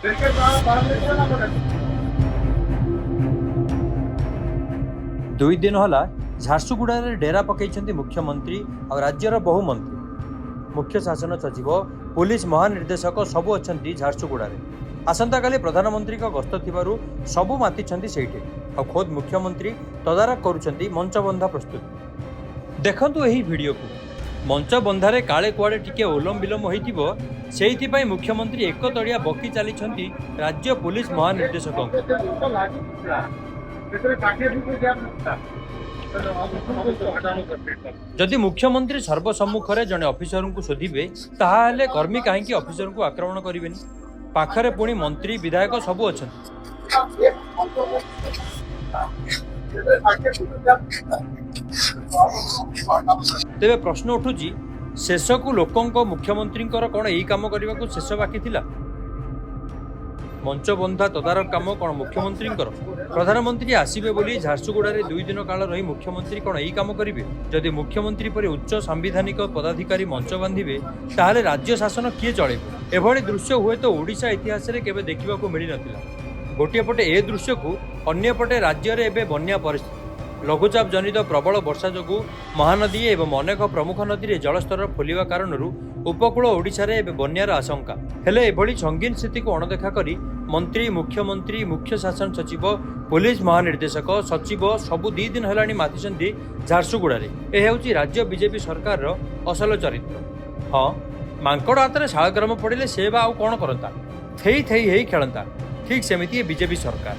2 ଦିନ ହେଲା ଝାରସୁଗୁଡ଼ାରେ ଡେରା ପକାଇଛନ୍ତି ମୁଖ୍ୟମନ୍ତ୍ରୀ ଆଉ ରାଜ୍ୟର ବହୁ ମନ୍ତ୍ରୀ। ମୁଖ୍ୟ ଶାସନ ସଚିବ, ପୋଲିସ ମହାନିର୍ଦ୍ଦେଶକ ସବୁ ଅଛନ୍ତି ଝାରସୁଗୁଡ଼ାରେ। ଆସନ୍ତାକାଲି ପ୍ରଧାନମନ୍ତ୍ରୀଙ୍କ ଗସ୍ତ ଥିବାରୁ ସବୁ ମାତିଛନ୍ତି ସେଇଠି। ଆଉ ଖୋଦ୍ ମୁଖ୍ୟମନ୍ତ୍ରୀ ତଦାରଖ କରୁଛନ୍ତି ମଞ୍ଚବନ୍ଧା ପ୍ରସ୍ତୁତି। ଦେଖନ୍ତୁ ଏହି ଭିଡ଼ିଓକୁ। ମଞ୍ଚବନ୍ଧାରେ କାଳେ କୁଆଡ଼େ ଟିକେ ଓଲମ ବିଲମ ହୋଇଥିବ, ସେଇଥିପାଇଁ ମୁଖ୍ୟମନ୍ତ୍ରୀ ଏକତଳିଆ ବକି ଚାଲିଛନ୍ତି ରାଜ୍ୟ ପୋଲିସ ମହାନିର୍ଦ୍ଦେଶକଙ୍କୁ। ସେଥିରେ 60 ଫୁଟ ଗ୍ୟାପ୍ ନଥିଲା। ଯଦି ମୁଖ୍ୟମନ୍ତ୍ରୀ ସର୍ବସମ୍ମୁଖରେ ଜଣେ ଅଫିସରଙ୍କୁ ଶୋଧିବେ, ତାହାହେଲେ କର୍ମୀ କାହିଁକି ଅଫିସରଙ୍କୁ ଆକ୍ରମଣ କରିବେନି? ପାଖରେ ପୁଣି ମନ୍ତ୍ରୀ, ବିଧାୟକ ସବୁ ଅଛନ୍ତି। 60 ଫୁଟ ଗ୍ୟାପ୍। ତେବେ ପ୍ରଶ୍ନ ଉଠୁଛି, ଶେଷକୁ ଲୋକଙ୍କ ମୁଖ୍ୟମନ୍ତ୍ରୀଙ୍କର କ'ଣ ଏଇ କାମ କରିବାକୁ ଶେଷ ବାକି ଥିଲା? ମଞ୍ଚବନ୍ଧା ତଦାରଖ କାମ କ'ଣ ମୁଖ୍ୟମନ୍ତ୍ରୀଙ୍କର? ପ୍ରଧାନମନ୍ତ୍ରୀ ଆସିବେ ବୋଲି ଝାରସୁଗୁଡ଼ାରେ 2 ଦିନ କାଳ ରହି ମୁଖ୍ୟମନ୍ତ୍ରୀ କ'ଣ ଏଇ କାମ କରିବେ? ଯଦି ମୁଖ୍ୟମନ୍ତ୍ରୀ ପରି ଉଚ୍ଚ ସାମ୍ବିଧାନିକ ପଦାଧିକାରୀ ମଞ୍ଚ ବାନ୍ଧିବେ, ତାହେଲେ ରାଜ୍ୟ ଶାସନ କିଏ ଚଳେଇବ? ଏଭଳି ଦୃଶ୍ୟ ହୁଏତ ଓଡ଼ିଶା ଇତିହାସରେ କେବେ ଦେଖିବାକୁ ମିଳିନଥିଲା। ଗୋଟିଏ ପଟେ ଏ ଦୃଶ୍ୟକୁ ଅନ୍ୟପଟେ ରାଜ୍ୟରେ ଏବେ ବନ୍ୟା ପରିସ୍ଥିତି। ଲଘୁଚାପ ଜନିତ ପ୍ରବଳ ବର୍ଷା ଯୋଗୁଁ ମହାନଦୀ ଏବଂ ଅନେକ ପ୍ରମୁଖ ନଦୀରେ ଜଳସ୍ତର ଫୁଲିବା କାରଣରୁ ଉପକୂଳ ଓଡ଼ିଶାରେ ଏବେ ବନ୍ୟାର ଆଶଙ୍କା। ହେଲେ ଏଭଳି ସଙ୍ଗୀନ ସ୍ଥିତିକୁ ଅଣଦେଖା କରି ମନ୍ତ୍ରୀ, ମୁଖ୍ୟମନ୍ତ୍ରୀ, ମୁଖ୍ୟ ଶାସନ ସଚିବ, ପୋଲିସ ମହାନିର୍ଦ୍ଦେଶକ, ସଚିବ ସବୁ 2 ଦିନ ହେଲାଣି ମାତିଛନ୍ତି ଝାରସୁଗୁଡ଼ାରେ। ଏ ହେଉଛି ରାଜ୍ୟ ବିଜେପି ସରକାରର ଅସଲ ଚରିତ୍ର। ହଁ, ମାଙ୍କଡ଼ ହାତରେ ଶାଳଗ୍ରାମ ପଡ଼ିଲେ ସେ ବା ଆଉ କ'ଣ କରନ୍ତା? ଥେଇ ଥେଇ ହେଇ ଖେଳନ୍ତା। ଠିକ୍ ସେମିତି ଏ ବିଜେପି ସରକାର।